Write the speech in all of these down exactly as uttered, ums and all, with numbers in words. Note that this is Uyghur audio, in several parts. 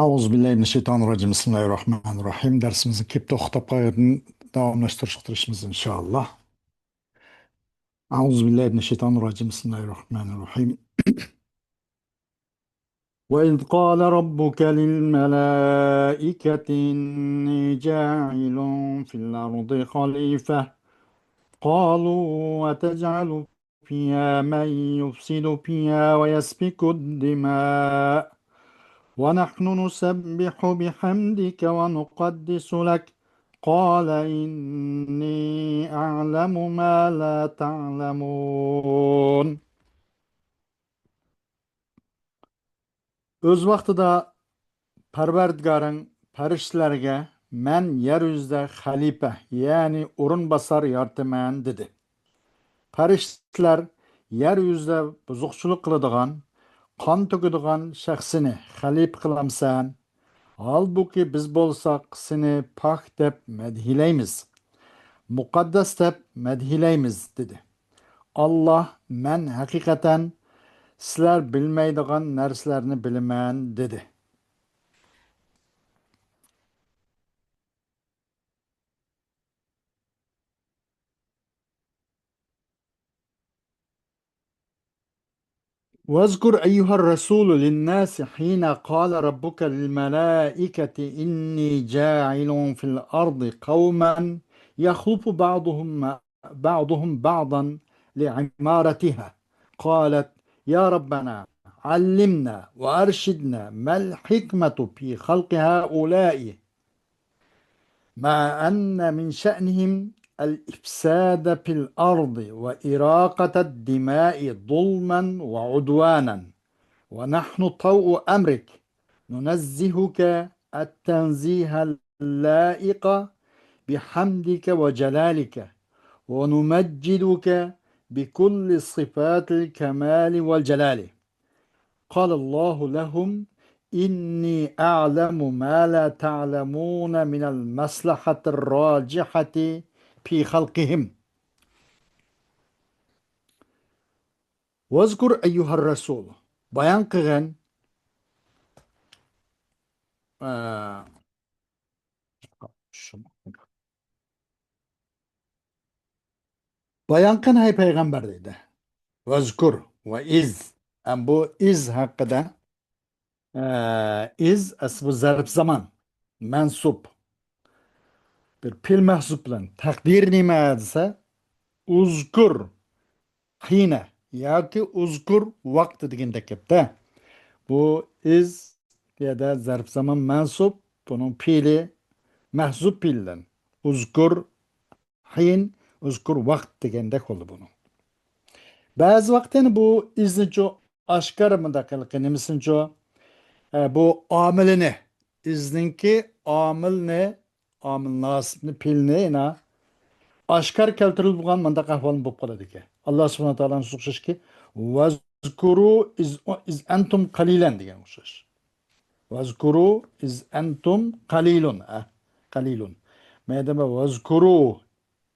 أعوذ بالله من الشيطان الرجيم. بسم الله الرحمن الرحيم. دەرسىمىزنى كېپتە ئوقۇپ قايتىدىن داۋاملاشتۇرۇشقا تىرىشىمىز، ئىنشائاللا. أعوذ بالله من الشيطان الرجيم. بسم الله الرحمن الرحيم. وإذ قال ربك للملائكة إني جاعل في الأرض خليفة. قالوا أتجعل فيها من يفسد فيها ويسفك الدماء ونحن نسبح بحمدك ونقدس لك قال إني أعلم ما لا تعلمون. ئۆز ۋاقتىدا پەرۋەردىگارىڭ پەرىشتىلەرگە، مەن يەر يۈزىدە خەلىپە، يەنى ئورۇنباسار يارىتىمەن، دېدى. پەرىشتىلەر يەر يۈزىدە بۇزۇقچىلىق قىلىدىغان، قان تۆكىدىغان شەخسنى خەلىپە قىلامسەن؟ ھالبۇكى، بىز بولساق سېنى پاك دەپ مەدھىيلەيمىز، مۇقەددەس دەپ مەدھىيلەيمىز، دېدى. ئاللا، مەن ھەقىقەتەن سىلەر بىلمەيدىغان نەرسىلەرنى بىلىمەن، دېدى. واذكر أيها الرسول للناس حين قال ربك للملائكة إني جاعل في الأرض قوما يخلف بعضهم بعضهم بعضا لعمارتها. قالت يا ربنا علمنا وأرشدنا ما الحكمة في خلق هؤلاء مع أن من شأنهم الإفساد في الأرض وإراقة الدماء ظلما وعدوانا ونحن طوع أمرك ننزهك التنزيه اللائق بحمدك وجلالك ونمجدك بكل صفات الكمال والجلال. قال الله لهم إني أعلم ما لا تعلمون من المصلحة الراجحة في خلقهم. واذكر أيها الرسول. بايان قىلغىن. ئە، بايان قىلغىن، ھەي پەيغەمبەر، دەيدۇ. ۋەزكۇر ۋە ئىز. ئەم، بۇ ئىز ھەققىدە، ئە، ئىز ئەسلى بۇ زەرپ زامان، مەنسۇب. بىر پېئىل مەھزۇپ بىلەن. تەقدىرى نېمە دېسە، ئۇزكۇر ھىنە ياكى ئۇزكۇر ۋاقتى دېگەندەك گەپتە. بۇ ئىز يەردە زەرپ زامان مەنسۇب، بۇنىڭ پېئىلى مەھزۇپ پېئىل بىلەن. ئۇزكۇر ھىن، ئۇزكۇر ۋاقىت دېگەندەك بولدى بۇنىڭ. بەزى ۋاقىت يەنە بۇ ئىزنىچۇ ئاشكارا مۇنداق ھېلىقى نېمىسىنىچۇ، ئە، بۇ ئامىلىنى، ئىزنىڭكى ئامىلنى، ئامىل ناسىبنى، پېئىلنى يەنە ئاشكارا كەلتۈرۈلىدىغان مۇنداق ئەھۋالمۇ بولۇپ قالىدىكەن. ئاللا سۇبھانەھۇ ۋە تائالانىڭ سۆزى ئوخشاشكى، ۋەزكۇرۇ ئىز، ئىز ئەنتۇم قەلىلەن دېگەن ئوخشاش. ۋەزكۇرۇ ئىز ئەنتۇم قەلىلۇن. ئە، قەلىلۇن. مەيدە ۋەزكۇرۇ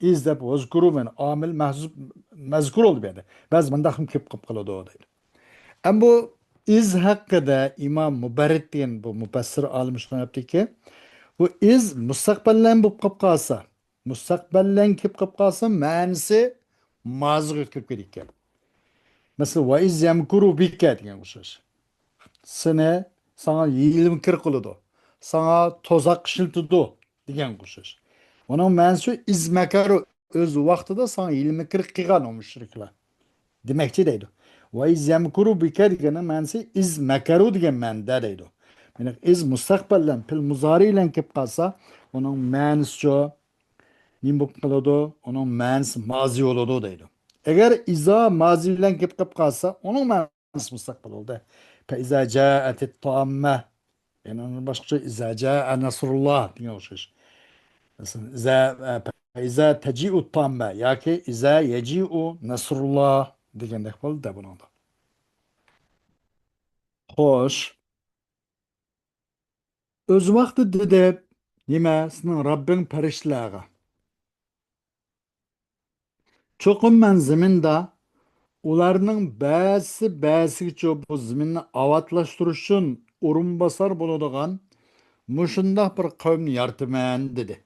ئىز دەپ ۋەزكۇرۇ مەن ئامىل مەھزۇپ مەزكۇر بولدى بۇ يەردە. بەزى مۇنداقمۇ كېلىپ قېلىپ قالىدۇ دەيدۇ. ئەمما بۇ ئىز ھەققىدە ئىمام مۇبەررىد دېگەن بۇ مۇپەسسىر ئالىم شۇنداق دەپتىكى، بۇ ئىز مۇستەقبەللەن بولۇپ قېلىپ قالسا، مۇستەقبەللەن كېلىپ قېلىپ قالسا، مەنىسى مازىغا كىرىپ كېتىدىكەن. مەسىلەن، ۋە ئىز يەمكۇرۇ بىكە دېگەن ئوخشاش. سېنى، ساڭا ھىيلە-مىكىر قىلىدۇ، ساڭا تۇزاق ئىشلىتىدۇ دېگەنگە ئوخشاش. ئۇنىڭ مەنىسى ئىز مەكەرۇ، ئۆز ۋاقتىدا ساڭا ھىيلە-مىكىر قىلغان ئۇ مۇشرىكلار دېمەكچى دەيدۇ. ۋە ئىز يەمكۇرۇ بىكە دېگەننىڭ مەنىسى ئىز مەكەرۇ دېگەن مەنىدە دەيدۇ. يەنى ئىز مۇستەقبەل بىلەن پېئىل مۇزارى بىلەن كېلىپ قالسا، ئۇنىڭ مەنىسىچۇ نېمە بولۇپ قالىدۇ؟ ئۇنىڭ مەنىسى مازى بولىدۇ دەيدۇ. ئەگەر ئىزا مازى بىلەن كېلىپ قېلىپ قالسا، ئۇنىڭ مەنىسى مۇستەقبەل بولدى. فەئىزا جائەتىت تاممە. يەنى ئۇنىڭ باشقىچە ئىزا جائە نەسرۇللا دېگەن ئوخشاش. مەسىلەن، ئىزا، ئە، فەئىزا تەجىئۇت تاممە ياكى ئىزا يەجىئۇ نەسرۇللا دېگەندەك بولدى بۇنىڭدا. خوش. ئۆز ۋاقتىدا دېدى، نېمە، سېنىڭ رەببىڭ پەرىشتىلەرگە. چوقۇم مەن زېمىندا ئۇلارنىڭ بەزىسى بەزىسىگىچۇ بۇ زېمىننى ئاۋاتلاشتۇرۇش ئۈچۈن ئورۇنباسار بولىدىغان مۇشۇنداق بىر قەۋمنى يارىتىمەن، دېدى.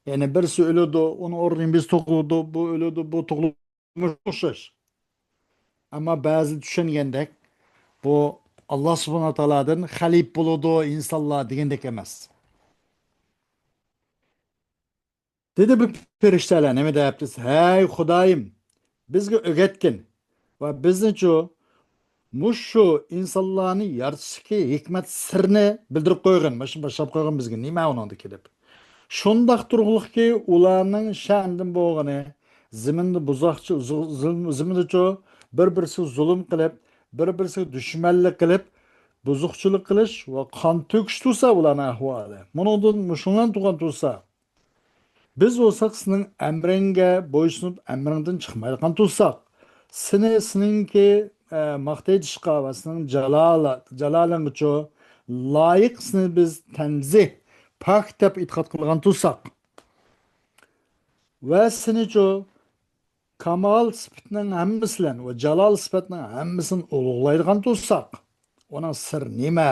يەنى بىرسى ئۆلىدۇ، ئۇنىڭ ئورنىغا بىرسى تۇغۇلىدۇ، بۇ ئۆلىدۇ، بۇ تۇغۇلىدۇ، مۇشۇ ئوخشاش. ئەمما بەزى چۈشەنگەندەك، بۇ ئاللا سۇبھانەھۇ تائالادىن خەلىپە بولىدۇ ئىنسانلار دېگەندەك ئەمەس. دېدى بۇ پەرىشتەلەر نېمە دەپ دېسە، ھەي خۇدايىم، بىزگە ئۆگەتكىن ۋە بىزنىچۇ مۇشۇ ئىنسانلارنى يارىتىشتىكى ھېكمەت سىرنى بىلدۈرۈپ قويغىن، مۇشۇنى باشلاپ قويغىن بىزگە، نېمە ئۇنىڭدىكى دەپ. شۇنداق تۇرغۇلۇقكى، ئۇلارنىڭ شەنىدىن بولغىنى، زېمىندا بۇزۇقچى، زۇ-، زۇ-، زېمىندىچۇ بىر-بىرسىگە زۇلۇم قىلىپ، بىر-بىرسىگە دۈشمەنلىك قىلىپ، بۇزۇقچىلىق قىلىش ۋە قان تۆكۈش تۇرسا ئۇلارنىڭ ئەھۋالى. مۇنىڭدىن مۇشۇلارنى تۇغان تۇرسا، بىز بولساق سېنىڭ ئەمرىڭگە بويسۇنۇپ، ئەمرىڭدىن چىقمايدىغان تۇرساق، سېنى، سېنىڭكى، ئە، ماختىيىشقا ۋە سېنىڭ جالالا-، جالالىڭغىچۇ لايىق سېنى بىز تەنزىھ، پاك دەپ ئېتىقاد قىلغان تۇرساق ۋە سېنىچۇ كامال سۈپىتىنىڭ ھەممىسى بىلەن ۋە جالال سۈپەتنىڭ ھەممىسىنى ئۇلۇغلايدىغان تۇرساق، ئۇنىڭ سىرى نېمە؟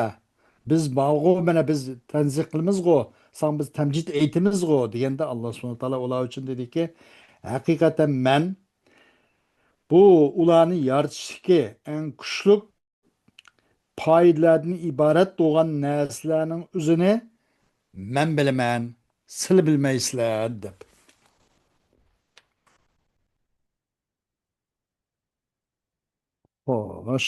بىز بارغۇ، مانا بىز تەنزىھ قىلىمىزغۇ، ساڭا بىز تەمجىد ئېيتىمىزغۇ، دېگەندە، ئاللا سۇبھانەھۇ تائالا ئۇلار ئۈچۈن دېدىكى، ھەقىقەتەن مەن بۇ ئۇلارنى يارىتىشتىكى ئەڭ كۈچلۈك پايدىلاردىن ئىبارەت بولغان نەرسىلەرنىڭ ئۆزىنى مەن بىلىمەن، سىلى بىلمەيسىلەر، دەپ. خوش.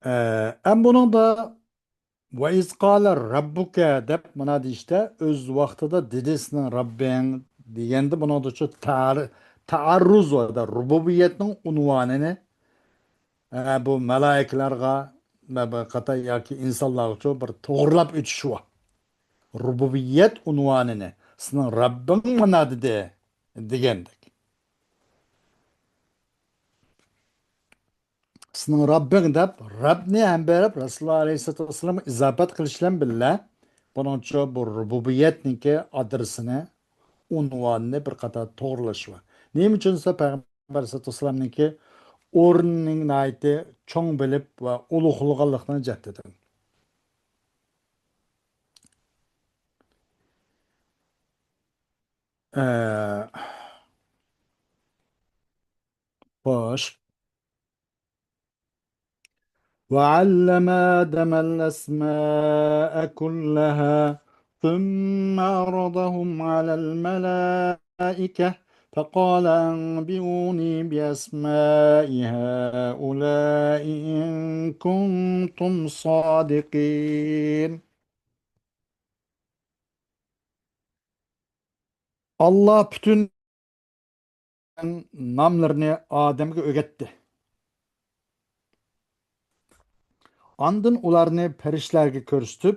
ئە، ئەم بۇنىڭدا «ۋە ئىز قالە رەببۇكە» دەپ مانا دېيىشتە، «ئۆز ۋاقتىدا دېدى سېنىڭ رەببىڭ» دېگەندە، بۇنىڭدا شۇ تەر-، تەئەررۇز ۋە رۇبۇبىيەتنىڭ ئۇنۋانىنى، ئە، بۇ مەلائىكىلەرگە ۋە بىر قاتار ياكى ئىنسانلارغىچۇ بىر توغرىلاپ ئۆتۈش بار. رۇبۇبىيەت ئۇنۋانىنى، «سېنىڭ رەببىڭ مانا دېدى» دېگەندەك. «سېنىڭ رەببىڭ» دەپ، رەبنى ھەم بېرىپ، رەسۇلۇللا ئەلەيھىسسالاتۇ ۋەسسالامغا ئىزاپەت قىلىش بىلەن بىللە، بۇنىڭچۇ بۇ رۇبۇبىيەتنىڭكى ئادرېسىنى، ئۇنۋانىنى بىر قاتار توغرىلىشى بار. نېمە ئۈچۈن دېسە، پەيغەمبەر ئەلەيھىسسالاتۇ ۋەسسالامنىڭكى ئورنىنى ناھايىتى چوڭ بىلىپ ۋە ئۇلۇغلىغانلىقىنى جەھەتتىن. ئە، خوش. وعلم آدم الأسماء كلها ثم عرضهم على الملائكة فقال أنبئوني بأسماء هؤلاء إن كنتم صادقين. ئاللا پۈتۈن ناملىرىنى ئادەمگە ئۆگەتتى. ئاندىن ئۇلارنى پەرىشتىلەرگە كۆرسىتىپ،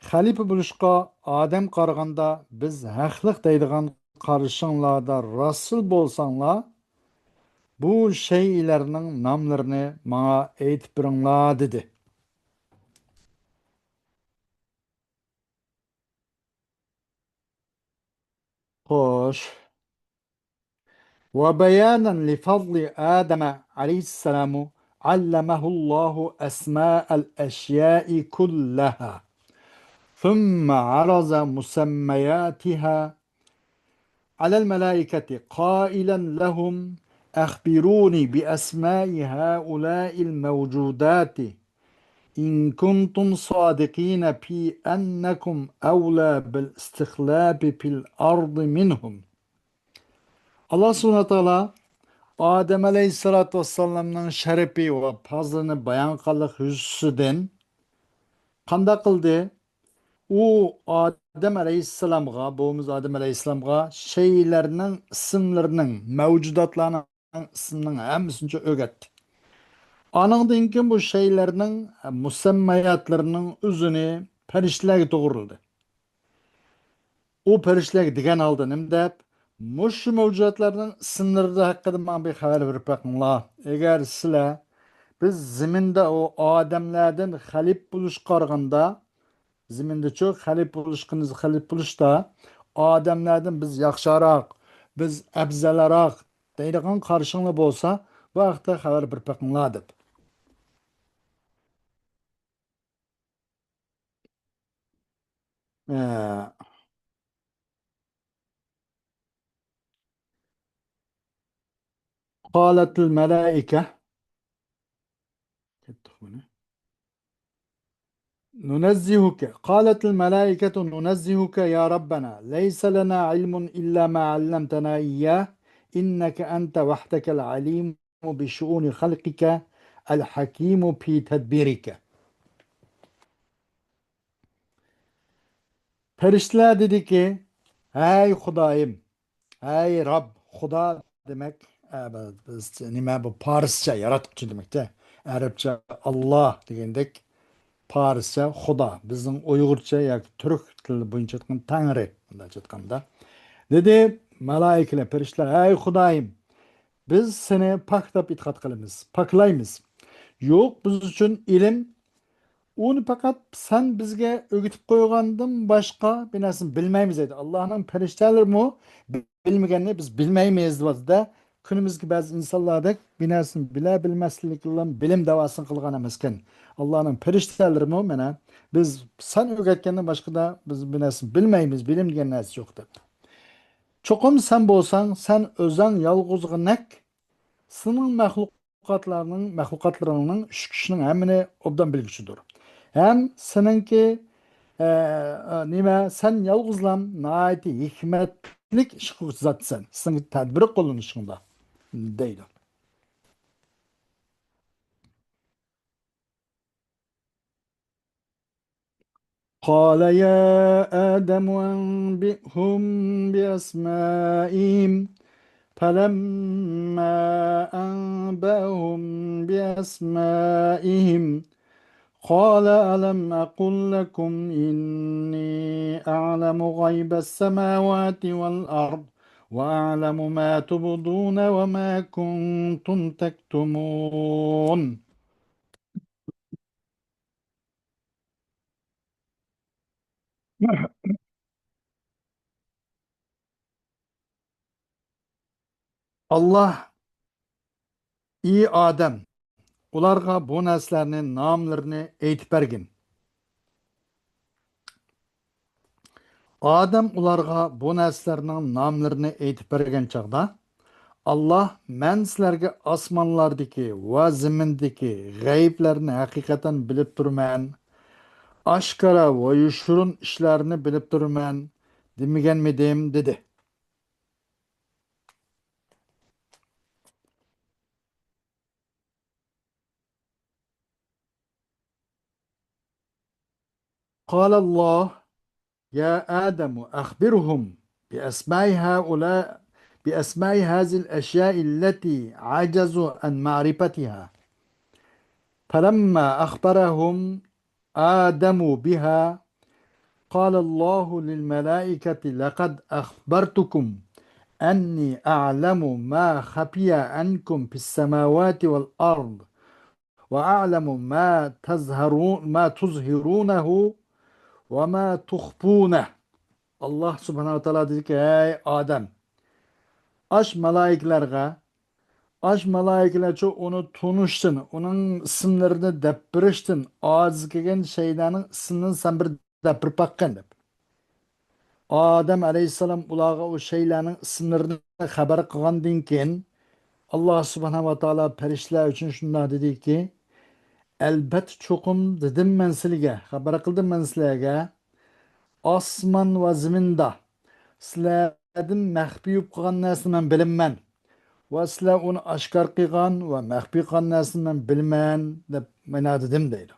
«خەلىپە بولۇشقا ئادەم قارىغاندا بىز ھەقلىق دەيدىغان قارىشىڭلاردا راسىل بولساڭلار، بۇ شەيئىلەرنىڭ ناملىرىنى ماڭا ئېيتىپ بېرىڭلار» دېدى. خوش. وبيانا لفضل آدم عليه السلام علمه الله أسماء الأشياء كلها، ثم عرض مسمياتها على الملائكة قائلا لهم: أخبروني بأسماء هؤلاء الموجودات إن كنتم صادقين في أنكم أولى بالاستخلاف في الأرض منهم. ئاللا سۇبھانەھۇ ۋە تائالا ئادەم ئەلەيھىسسالاتۇ ۋەسسالامنىڭ شەرىپى ۋە پەزلىنى بايان قىلغانلىق يۈزىسىدىن قانداق قىلدى؟ ئۇ ئادەم ئەلەيھىسسالامغا، بوۋىمىز ئادەم ئەلەيھىسسالامغا شەيئىلەرنىڭ ئىسىملىرىنىڭ، مەۋجۇداتلارنىڭ ئىسمىنىڭ ھەممىسىنى ئۆگەتتى. ئانىڭدىن كېيىن بۇ شەيئىلەرنىڭ مۇسەممەياتلىرىنىڭ ئۆزىنى پەرىشتىلەرگە توغرىلىدى. ئۇ پەرىشتىلەرگە دېگەن ھالدا نېمە دەپ، مۇشۇ مەۋجۇداتلارنىڭ ئىسىملىرى ھەققىدە ماڭا بىر خەۋەر بېرىپ بېقىڭلار. ئەگەر سىلەر بىز زېمىندا ئۇ ئادەملەردىن خەلىپە بولۇشقا قارىغاندا، زېمىندىچۇ خەلىپە بولۇشقا، خەلىپە بولۇشتا ئادەملەردىن بىز ياخشىراق، بىز ئەپزەلراق دەيدىغان قارىشىڭلار بولسا، بۇ ھەقتە خەۋەر بېرىپ بېقىڭلار دەپ. ئە، قالەتىل مەلائىكە. كەتتۇق بۇنى. نۇنەززىھۇكە. قالەتىل مەلائىكەتۇ نۇنەززىھۇكە يا رەببەنا. لەيسە لەنا ئىلمۇن ئىللا ما ئەللەمتەنا ئىيياه. ئىننەكە ئەنتە ۋەھدەكەل ئەلىمۇ بىشۇئۇنى خەلقىكە ئەل ھەكىمۇ پى تەدبىرىكە. پەرىشتىلەر دېدىكى، ھەي خۇدايىم، ھەي رەب، خۇدا دېمەك، ئە، بىز نېمە بۇ پارسچە ياراتقۇچى دېمەكتە. ئەرەبچە ئاللا دېگەندەك، پارسچە خۇدا. بىزنىڭ ئۇيغۇرچە ياكى تۈرك تىلى بويىچە ئېيتقان تەڭرى، مۇنداقچە ئېيتقاندا. دېدى مەلائىكىلەر، پەرىشتىلەر، ھەي خۇدايىم، بىز سېنى پاك دەپ ئېتىقاد قىلىمىز، پاكلايمىز. يوق بىز ئۈچۈن ئىلىم، ئۇنى پەقەت سەن بىزگە ئۆگىتىپ قويغاندىن باشقا بىر نەرسىنى بىلمەيمىز دەيدۇ. ئاللانىڭ پەرىشتەلىرىمۇ بىلمىگەننى بىز بىلمەيمىز دەۋاتىدۇ. كۈنىمىزدىكى بەزى ئىنسانلاردەك بىر نەرسىنى بىلە بىلمەسلىك بىلەن بىلىم دەۋاسىنى قىلغان ئەمەسكەن. ئاللانىڭ پەرىشتەلىرىمۇ مانا بىز سەن ئۆگەتكەندىن باشقىدا بىز بىر نەرسىنى بىلمەيمىز، بىلىم دېگەن نەرسە يوق دەپ. چوقۇم سەن بولساڭ، سەن ئۆزۈڭ يالغۇزغىنەك سېنىڭ مەخلۇقاتلارنىڭ، مەخلۇقاتلىرىڭنىڭ ئىش كۈچىنىڭ ھەممىنى ئوبدان بىلگۈچىدۇر. ھەم سېنىڭكى، ئە، ئە، نېمە، سەن يالغۇزلا ناھايىتى ھېكمەتلىك ئىش قىلغۇچى زاتسەن. سېنىڭ تەدبىر قوللىنىشىڭدا، دەيدۇ. قال يا آدم أنبئهم بأسمائهم فلما أنبأهم بأسمائهم قال ألم أقل لكم إني أعلم غيب السماوات والأرض وأعلم ما تبدون وما كنتم تكتمون. ئاللا، ئى ئادەم، ئۇلارغا بۇ نەرسىلەرنى ناملىرىنى ئېيتىپ بەرگىن. ئادەم ئۇلارغا بۇ نەرسىلەرنىڭ ناملىرىنى ئېيتىپ بەرگەن چاغدا، ئاللا، مەن سىلەرگە ئاسمانلاردىكى ۋە زېمىندىكى غەيىبلەرنى ھەقىقەتەن بىلىپ تۇرىمەن، ئاشكارا ۋە يوشۇرۇن ئىشلارنى بىلىپ تۇرىمەن دېمىگەنمىدىم؟ دېدى. قال الله يا آدم أخبرهم بأسماء هؤلاء، بأسماء هذه الأشياء التي عجزوا عن معرفتها. فلما أخبرهم آدم بها، قال الله للملائكة لقد أخبرتكم أني أعلم ما خفي عنكم في السماوات والأرض وأعلم ما تظهرون، ما تظهرونه وما تخفونه. ئاللا سۇبھانەھۇ ۋە تائالا دېدىكى، ھەي ئادەم، ئاش مالايىكىلەرگە، ئاش مالايىكىلەرچۇ ئۇنى تونۇشتىن، ئۇنىڭ ئىسىملىرىنى دەپ بېرىشتىن ئاجىز كەلگەن شەيلەرنىڭ ئىسمىنى سەن بىر دەپ بېرىپ باققىن دەپ. ئادەم ئەلەيھىسسالام ئۇلارغا ئۇ شەيلەرنىڭ ئىسىملىرىنى خەۋەر قىلغاندىن كېيىن، ئاللا سۇبھانەھۇ ۋە تائالا پەرىشتىلەر ئۈچۈن شۇنداق دېدىكى، ئەلبەتتە چوقۇم دېدىم مەن سىلىگە، خەۋەر قىلدىم مەن سىلەرگە، ئاسمان ۋە زېمىندا سىلەردىن مەخپىي بولۇپ قالغان نەرسىنى مەن بىلىمەن ۋە سىلەر ئۇنى ئاشكار قىلغان ۋە مەخپىي قىلغان نەرسىنى مەن بىلىمەن دەپ مانا دېدىم دەيدۇ.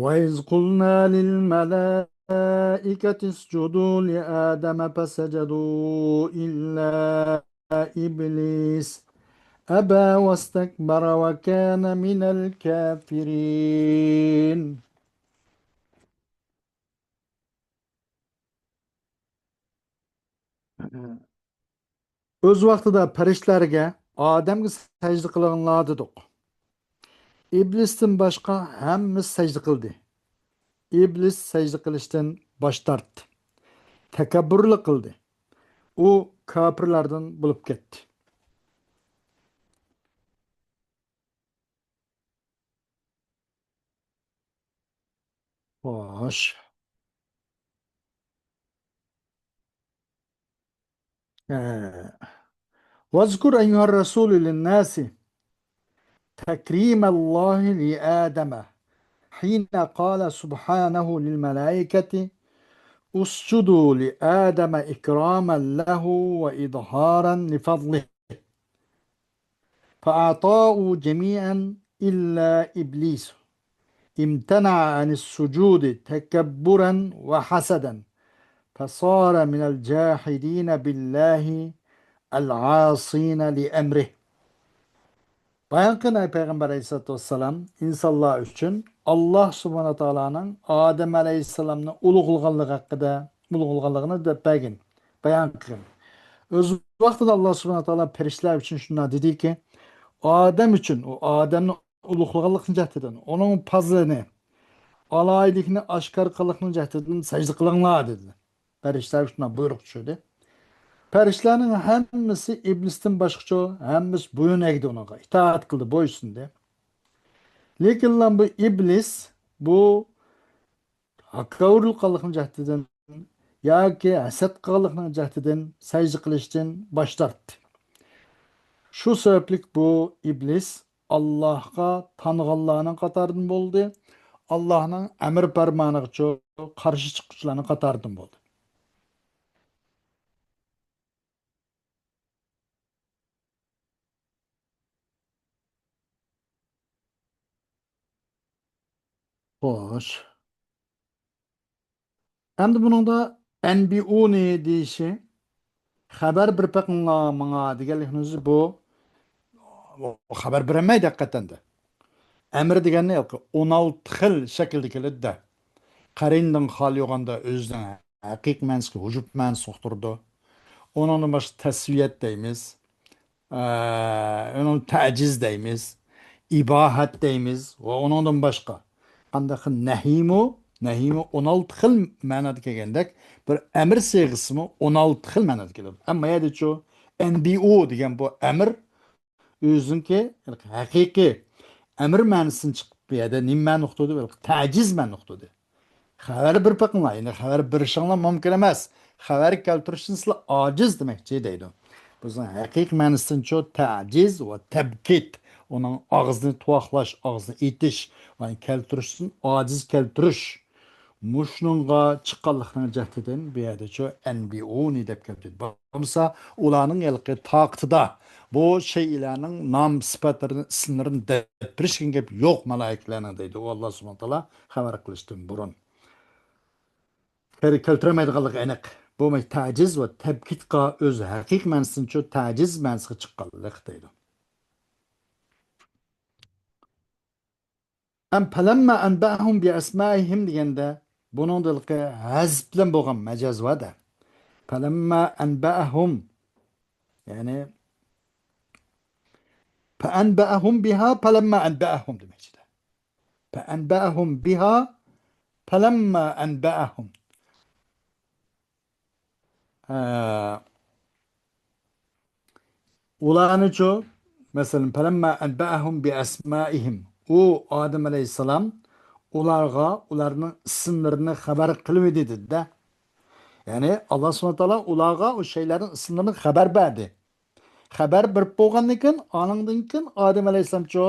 وإذ قلنا للملائكة اسجدوا لآدم فسجدوا إلا إبليس أبى واستكبر وكان من الكافرين. ئۆز ۋاقتىدا پەرىشتىلەرگە ئادەمگە سەجدە قىلىڭلار دېدۇق. ئىبلىستىن باشقا ھەممىسى سەجدە قىلدى. ئىبلىس سەجدە قىلىشتىن باش تارتتى. تەكەببۇرلۇق قىلدى. ئۇ كاپىرلاردىن بولۇپ كەتتى. خوش. ئە، واذكر أيها الرسول للناس تكريم الله لآدم حين قال سبحانه للملائكة اسجدوا لآدم إكراما له وإظهارا لفضله. فأطاعوا جميعا إلا إبليس امتنع عن السجود تكبرا وحسدا فصار من الجاحدين بالله العاصين لأمره. بايان قىلغان پەيغەمبەر ئەلەيھىسسالاتۇ ۋەسسالام ئىنسانلار ئۈچۈن ئاللاھ سۇبھانەھۇ ۋە تائالانىڭ ئادەم ئەلەيھىسسالامنى ئۇلۇغلىغانلىقى ھەققىدە، ئۇلۇغلىغانلىقىنى دەپ بەرگەن، بايان قىلغان. ئۆز ۋاقتىدا ئاللاھ سۇبھانەھۇ ۋە تائالا پەرىشتىلەر ئۈچۈن شۇنداق دېدىكى، ئادەم ئۈچۈن، ئۇ ئادەمنى ئۇلۇغلىغانلىقىنىڭ جەھىتىدىن، ئۇنىڭ پازىلىنى، ئالاھىدىلىكىنى ئاشكارا قىلغانلىقىنىڭ جەھىتىدىن سەجدە قىلىڭلار دېدى. پەرىشتىلەرگە شۇنداق بۇيرۇق چۈشۈردى. پەرىشتىلەرنىڭ ھەممىسى ئىبلىستىن باشقىچۇ، ھەممىسى بويۇن ئەگدى ئۇنىڭغا، ئىتائەت قىلدى، بويسۇندى. لېكىنلا بۇ ئىبلىس بۇ تەكەببۇرلۇق قىلغانلىقىنىڭ جەھىتىدىن ياكى ھەسەت قىلغانلىقىنىڭ جەھىتىدىن سەجدە قىلىشتىن باش تارتتى. شۇ سەۋەبلىك بۇ ئىبلىس ئاللاھقا تانغانلارنىڭ قاتارىدىن بولدى، ئاللاھنىڭ ئەمر پەرمانىغىچۇ قارشى چىققۇچىلارنىڭ قاتارىدىن بولدى. خوش. ئەمدى بۇنىڭدا «ئەنبىئۇنى» دېيىشى، «خەۋەر بېرىپ بېقىڭلار ماڭا» دېگەنلىكنىڭ ئۆزى بۇ، بۇ خەۋەر بېرەلمەيدۇ ھەقىقەتەن دە. ئەمر دېگەننى ئون ئالتە خىل شەكىلدە كېلىدۇ دە. قەرىنىدىن خالىي بولغاندا ئۆزىنىڭ ھەقىقىي مەنىسىگە ھۇجۇپ مەنىسى ئۇقتۇرىدۇ. ئۇنىڭدىن باشقا تەسۋىيەت دەيمىز. ئە، ئۇنىڭ تەجىز دەيمىز، ئىباھەت دەيمىز ۋە ئۇنىڭدىن باشقا. قانداق خىل نەھىيمۇ، نەھىيمۇ ئون ئالتە خىل مەنىدە كەلگەندەك، بىر ئەمىر سىيغىسىمۇ ئون ئالتە خىل مەنىدە كېلىدۇ. ئەمما يەردىچۇ، «ئەنبىئۇ» دېگەن بۇ ئەمىر ئۆزىنىڭكى ھەقىقىي ئەمىر مەنىسىدىن چىقىپ، بۇ يەردە نېمە مەنىنى ئۇقتۇردى؟ تەجىز مەنىنى ئۇقتۇردى. خەۋەر بېرىپ بېقىڭلار، يەنى خەۋەر بېرىشىڭلار مۇمكىن ئەمەس. خەۋەر كەلتۈرۈشتىن سىلەر ئاجىز دېمەكچى دەيدۇ. بىزنىڭ ھەقىقىي مەنىسىدىنچۇ تەجىز ۋە تەبكىت، ئۇنىڭ ئاغزىنى تۇۋاقلاش، ئاغزىنى ئېتىش، يەنى كەلتۈرۈشتىن ئاجىز كەلتۈرۈش. مۇشۇنىڭغا چىققانلىقنىڭ جەھىتىدىن بۇ يەردىچۇ «ئەنبىئۇنى» دەپ كەلدى. بولمىسا ئۇلارنىڭ ھېلىقى تاقىتىدا بۇ شەيئىلەرنىڭ نام سۈپەتلىرىنى، ئىسىملىرىنى دەپ بېرىش دېگەن گەپ يوق مالايىكىلەرنىڭ دەيدۇ. ئۇ ئاللا سۇبھانەھۇ ۋە تائالا خەۋەر قىلىشتىن بۇرۇن. كەل-، كەلتۈرەلمەيدىغانلىقى ئېنىق. بۇ تەجىز ۋە تەبكىتقا ئۆز ھەقىقىي مەنىسىدىنچۇ تەجىز مەنىسىگە چىققانلىق دەيدۇ. ئەم پەلەممە ئەنبەئەھۇم بىئەسمائىھىم دېگەندە، بۇنىڭدا ھېلىقى ھەزپ بىلەن بولغان مەجاز بار-دە. پەلەممە ئەنبەئەھۇم. يەنى، پەئەنبەئەھۇم بىھا پەلەممە ئەنبەئەھۇم دېمەكچىدە. پەئەنبەئەھۇم بىھا پەلەممە ئەنبەئەھۇم. ھە. ئۇلارنىچۇ، مەسىلەن، پەلەممە ئەنبەئەھۇم بىئەسمائىھىم. ئۇ ئادەم ئەلەيھىسسالام ئۇلارغا ئۇلارنىڭ ئىسىملىرىنى خەۋەر قىلىۋىدى دېدى-دە. يەنى، ئاللا سۇبھانەھۇ ۋە تائالا ئۇلارغا ئۇ شەيلەرنىڭ ئىسىملىرىنى خەۋەر بەردى. خەۋەر بېرىپ بولغاندىن كېيىن، ئانىڭدىن كېيىن ئادەم ئەلەيھىسسالامچۇ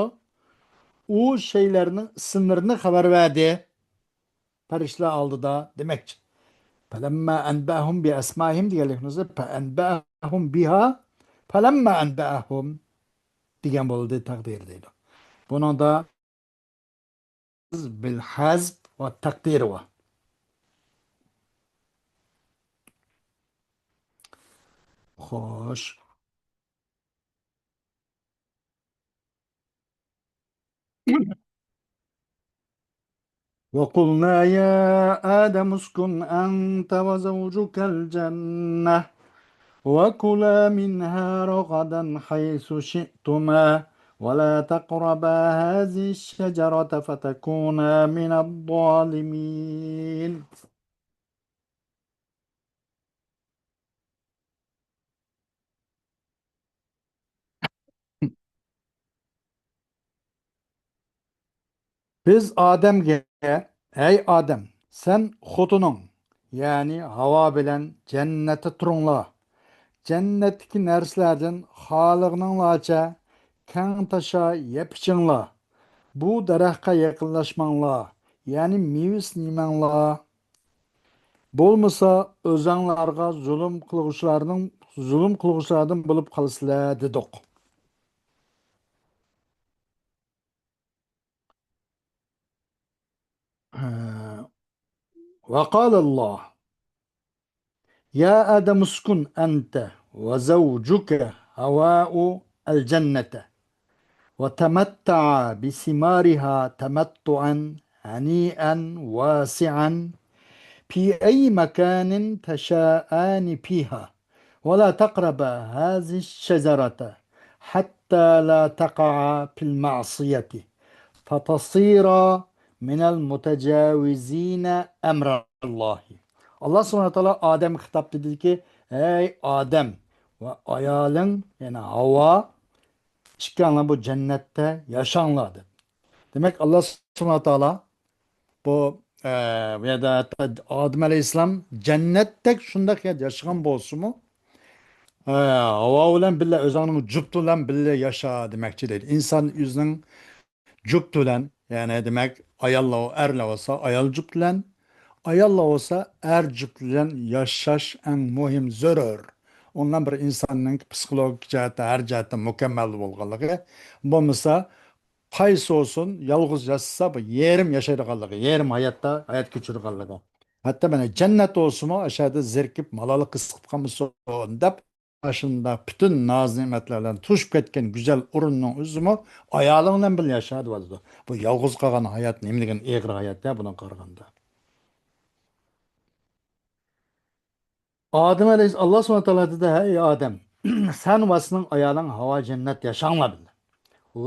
ئۇ شەيلەرنىڭ ئىسىملىرىنى خەۋەر بەردى. پەرىشتىلەر ئالدىدا دېمەكچى. پەلەممە ئەنبەئەھۇم بىئەسمائىھىم دېگەنلىكنىڭ ئۆزى پەئەنبەئەھۇم بىھا پەلەممە ئەنبەئەھۇم دېگەن بولدى تەقدىرى دەيدۇ. بۇنىڭدا بىل ھەزپ ۋە تەقدىرى بار. خوش. وقلنا يا آدم اسكن أنت وزوجك الجنة وكلا منها رغدا حيث شئتما ولا تقربا هذه الشجرة فتكونا من الظالمين. بىز ئادەمگە، ھەي ئادەم، سەن خوتۇنۇڭ، يەنى ھاۋا بىلەن جەننەتتە تۇرۇڭلار. جەننەتتىكى نەرسىلەردىن خالىغىنىڭلارچە كەڭ تاشا يەپ ئىچىڭلار. بۇ دەرەخكە يېقىنلاشماڭلار، يەنى مېۋىسىنى يېمەڭلار. بولمىسا ئۆزەڭلارغا زۇلۇم قىلغۇچىلارنىڭ، زۇلۇم قىلغۇچىلاردىن بولۇپ قالىسىلەر، دېدۇق. ھە. وقال الله: يا آدم اسكن أنت وزوجك هواء الجنة وتمتعا بثمارها تمتعا هنيئا واسعا في أي مكان تشاءان فيها ولا تقربا هذه الشجرة حتى لا تقعا في المعصية فتصيرا من المتجاوزين أمر الله. ئاللا سۇبھانەھۇ ۋە تائالا ئادەمگە خىتاب دېدىكى، ھەي ئادەم ۋە ئايالىڭ، يەنى ھاۋا، ئىككىڭلار بۇ جەننەتتە ياشاڭلار، دېدى. دېمەك، ئاللا سۇبھانەھۇ ۋە تائالا بۇ، ئە، بۇ يەردە ھەتتا ئادەم ئەلەيھىسسالام جەننەتتەك شۇنداق يەردە ياشىغان بولسىمۇ، ئە، ھاۋا بىلەن بىللە ئۆزۈڭنىڭ جۈپتى بىلەن بىللە ياشا دېمەكچى دەيدۇ. ئىنسان ئۆزىنىڭ جۈپتى بىلەن، يەنى دېمەك، ئاياللار، ئەرلەر بولسا ئايال جۈپتى بىلەن، ئاياللار بولسا ئەر جۈپتى بىلەن ياشاش ئەڭ مۇھىم، زۆرۈر. ئۇندىن بىر ئىنساننىڭ پسىخولوگىك جەھەتتە، ھەر جەھەتتە مۇكەممەل بولغانلىقى، بولمىسا قايسى بولسۇن، يالغۇز ياشىسا، بۇ يېرىم ياشايدىغانلىقى، يېرىم ھاياتتا ھايات كۆچۈرىدىغانلىقى. ھەتتا مانا جەننەت بولسىمۇ، ئاشۇ يەردە زېرىكىپ، مالاللىق ھېس قىلىپ قالمىسۇن دەپ، ئاشۇنداق پۈتۈن ناز-نېمەتلەر بىلەن توشۇپ كەتكەن گۈزەل ئورۇننىڭ ئۆزىمۇ ئايالىڭ بىلەن بىللە ياشا دەۋاتىدۇ. بۇ يالغۇز قالغان ھايات نېمىدېگەن ئېغىر ھايات-ھە، بۇنىڭغا قارىغاندا. ئادەم ئەلەيھىس-، ئاللا سۇبھانەھۇ ۋە تائالا دېدى، ھەي ئادەم، سەن ۋە سېنىڭ ئايالىڭ ھاۋا جەننەت ياشاڭلار بىللە.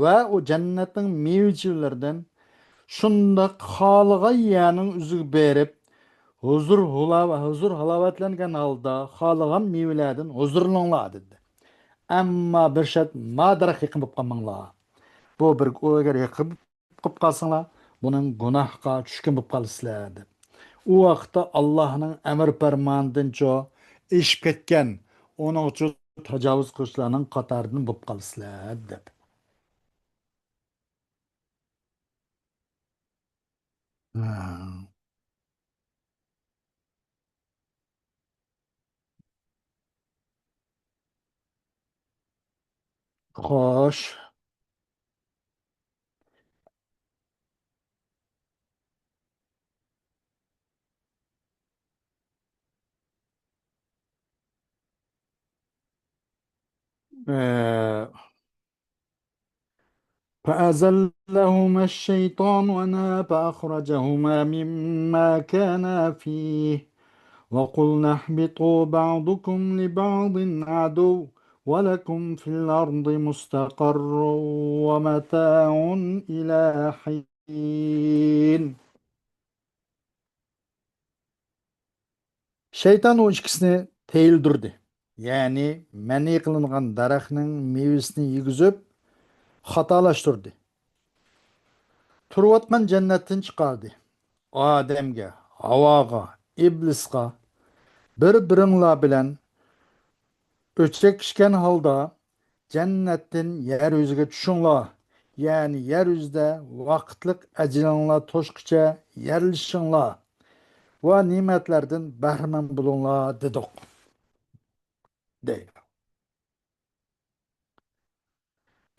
ۋە ئۇ جەننەتنىڭ مېۋە-چېۋىلىرىدىن شۇنداق خالىغان يەرنىڭ ئۆزىگە بېرىپ، ھۇزۇر، ھۇلا-، ھۇزۇر ھالاۋەتلەنگەن ھالدا خالىغان مېۋىلەردىن ھۇزۇرلىنىڭلار، دېدى. ئەمما بىر شەرت، ما دەرەخ يېقىن بولۇپ قالماڭلار. بۇ بىر، ئەگەر يېقىن قىلىپ قالساڭلار، بۇنىڭ گۇناھقا چۈشكەن بولۇپ قالىسىلەر، دەپ. ئۇ ۋاقىتتا ئاللاھنىڭ ئەمر پەرمانىدىنچۇ ئېشىپ كەتكەن، ئۇنىڭ ئۈچۈن تاجاۋۇز قىلغۇچىلارنىڭ قاتارىدىن بولۇپ قالىسىلەر، دەپ. ھە. خوش. ئە، فأزلهما الشيطان عنها فأخرجهما مما كانا فيه وقلنا اهبطوا بعضكم لبعض عدو ولكم في الأرض مستقر ومتاع إلى حين. شەيتان ئۇ ئىككىسىنى تىيىلدۈردى، يەنى مەنئى قىلىنغان دەرەخنىڭ مېۋىسىنى يېگۈزۈپ، خاتالاشتۇردى. تۇرۇۋاتقان جەننەتتىن چىقاردى. ئادەمگە، ھاۋاغا، ئىبلىسقا، بىر-بىرىڭلار بىلەن ئۆچەكلىشكەن ھالدا، جەننەتتىن يەر يۈزىگە چۈشۈڭلار، يەنى يەر يۈزىدە ۋاقىتلىق ئەجىلىڭلار توشقىچە يەرلىشىڭلار ۋە نېمەتلەردىن بەھرىمەن بولۇڭلار، دېدۇق، دەيدۇ.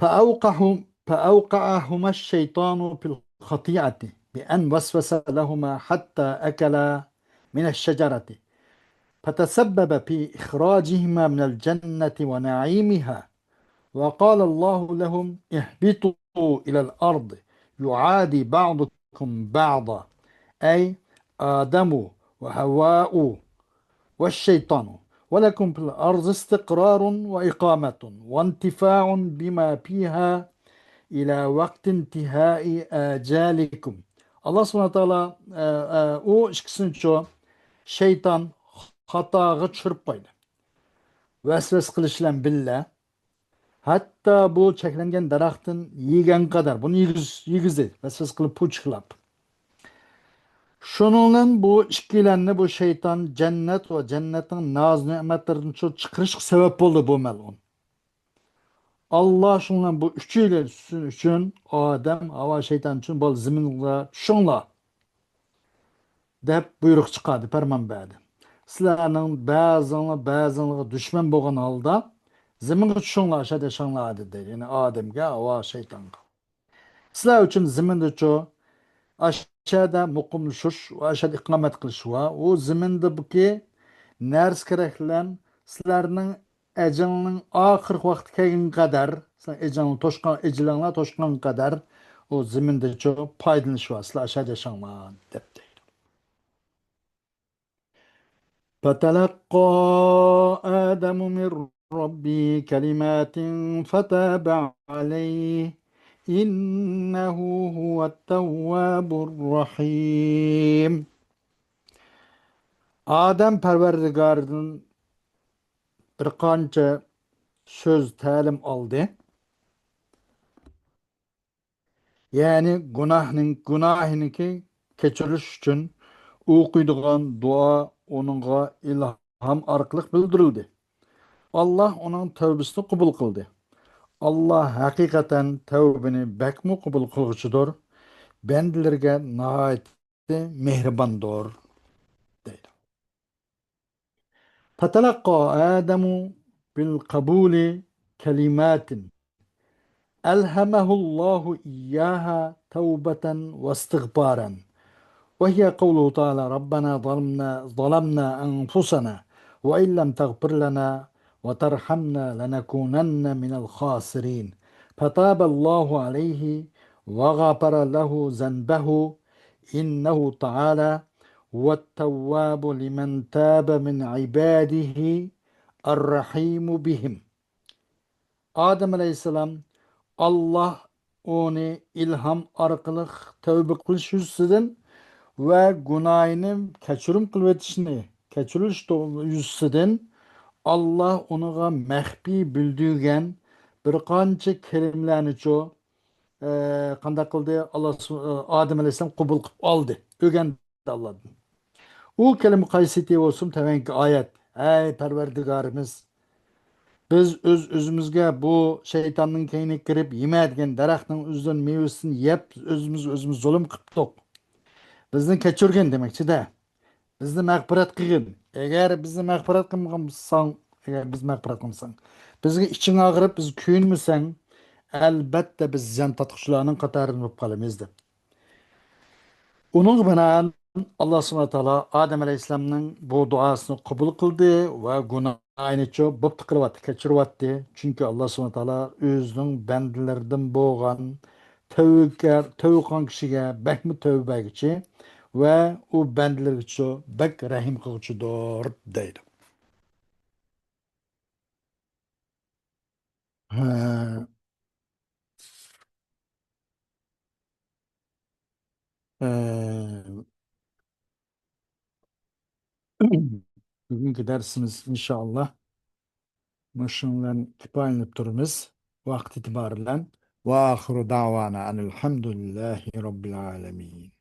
فأوقعه-، فأوقعهما الشيطان في الخطيئة بأن وسوس لهما حتى أكلا من الشجرة فتسبب في إخراجهما من الجنة ونعيمها وقال الله لهم اهبطوا إلى الأرض يعادي بعضكم بعضا أي آدم وحواء والشيطان ولكم في الأرض استقرار وإقامة وانتفاع بما فيها إلى وقت انتهاء آجالكم. ئاللا سۇبھانەھۇ ۋە تائالا، ئە، ئە، ئۇ ئىككىسىنچۇ شەيتان خاتاغا چۈشۈرۈپ قويدى. ۋەسۋەسە قىلىش بىلەن بىللە، ھەتتا بۇ چەكلەنگەن دەرەختىن يېگەن قەدەر، بۇنى يېگۈز-، يېگۈزدى، ۋەسۋەسە قىلىپ، پۇچۇقلاپ. شۇنىڭ بىلەن بۇ ئىككىلەننى بۇ شەيتان جەننەت ۋە جەننەتنىڭ ناز-نېمەتلىرىدىن چىقىرىشقا سەۋەب بولدى بۇ مەلئۇن. ئاللا شۇنىڭ بىلەن بۇ ئۈچىلەن ئۈچۈن، ئادەم، ھاۋا، شەيتان ئۈچۈن بۇ زېمىنغا چۈشۈڭلار دەپ بۇيرۇق چىقاردى، پەرمان بەردى. سىلەرنىڭ بەزىڭلار بەزىڭلارغا دۈشمەن بولغان ھالدا زېمىنغا چۈشۈڭلار، ئاشۇ يەردە ياشاڭلار دېدى. يەنى ئادەمگە، ھاۋا، شەيتانغا. سىلەر ئۈچۈن زېمىندا چۇ، ئاشۇ يەردە مۇقىملىشىش ۋە ئاشۇ يەردە ئىقامەت قىلىش ۋە ئۇ زېمىندا بۇكى نەرسە كېرەكلەر سىلەرنىڭ ئەجىلىڭنىڭ ئاخىرقى ۋاقتى كەلگەنگە قەدەر، سىلەر ئەجىلىڭلار توشقان، ئەجىلىڭلار توشقانغا قەدەر ئۇ زېمىندىچۇ پايدىلىنىش ۋە سىلەر ئاشۇ يەردە ياشاڭلار دەپ دەيدۇ. فتلقى آدم من ربه كلمات فتاب عليه إنه هو التواب الرحيم. ئادەم پەرۋەردىگارىدىن بىر قانچە سۆز تەلىم ئالدى. يەنى گۇناھنىڭ، گۇناھىنىڭكى كەچۈرۈلۈش ئۈچۈن ئوقۇيدىغان دۇئا ئۇنىڭغا ئىلھام ئارقىلىق بىلدۈرۈلدى. ئاللا ئۇنىڭ تەۋبىسىنى قوبۇل قىلدى. ئاللا ھەقىقەتەن تەۋبىنى بەكمۇ قوبۇل قىلغۇچىدۇر، بەندىلىرىگە ناھايىتى مېھرىباندۇر، دەيدۇ. فتلقى آدم بالقبول كلمات ألهمه الله إياها توبة واستغفارا، وهي قوله تعالى: ربنا ظلمنا، ظلمنا أنفسنا وإن لم تغفر لنا وترحمنا لنكونن من الخاسرين، فتاب الله عليه وغفر له ذنبه، إنه تعالى هو التواب لمن تاب من عباده الرحيم بهم. ئادەم ئەلەيھىسسالام، ئاللا ئۇنى ئىلھام ئارقىلىق تەۋبە قىلىش يۈزىسىدىن ۋە گۇناھىنى كەچۈرۈم قىلىۋېتىشنى، كەچۈرۈلۈش تو-، يۈزىسىدىن ئاللا ئۇنىڭغا مەخپىي بىلدۈرگەن بىر قانچە كەلىمىلەرنىچۇ، ئە، قانداق قىلدى؟ ئاللا سۇ-، ئادەم ئەلەيھىسسالام قوبۇل قىلىپ ئالدى، ئۆگەندى ئاللادىن. ئۇ كەلىمە قايسىتى بولسۇن، تۆۋەنكى ئايەت: ئەي پەرۋەردىگارىمىز، بىز ئۆز-ئۆزىمىزگە بۇ شەيتاننىڭ كەينىگە كىرىپ يېمە دېگەن دەرەخنىڭ ئۆزىدىن مېۋىسىنى يەپ، ئۆزىمىزگە ئۆزىمىز زۇلۇم قىپتۇق. بىزنى كەچۈرگىن دېمەكچىدە. بىزنى مەغپىرەت قىلغىن. ئەگەر بىزنى مەغپىرەت قىلمىغان بولساڭ، ئەگەر بىز مەغپىرەت قىلمىساڭ، بىزگە ئىچىڭ ئاغرىپ، بىز كۆيۈنمىسەڭ، ئەلبەتتە بىز زىيان تارتقۇچىلارنىڭ قاتارىدىن بولۇپ قالىمىز، دەپ. ئۇنىڭغا بىنائەن، ئاللا سۇبھانەھۇ ۋە تائالا ئادەم ئەلەيھىسسالامنىڭ بۇ دۇئاسىنى قوبۇل قىلدى ۋە گۇناھىنىچۇ بوپتۇ قىلىۋەتتى، كەچۈرۈۋەتتى. چۈنكى ئاللا سۇبھانەھۇ ۋە تائالا ئۆزىنىڭ بەندىلىرىدىن بولغان تەۋبىكار، تەۋبە قىلغان كىشىگە بەكمۇ تەۋبە بەرگۈچى ۋە ئۇ بەندىلىرىگىچۇ بەك رەھىم قىلغۇچىدۇر، دەيدۇ. ھە. ئە، بۈگۈنكى دەرسىمىز ئىنشائاللا مۇشۇنىڭ بىلەن كۇپايىلىنىپ تۇرىمىز. ۋاقىت ئېتىبارى بىلەن. وآخر دعوانا أن الحمد لله رب العالمين.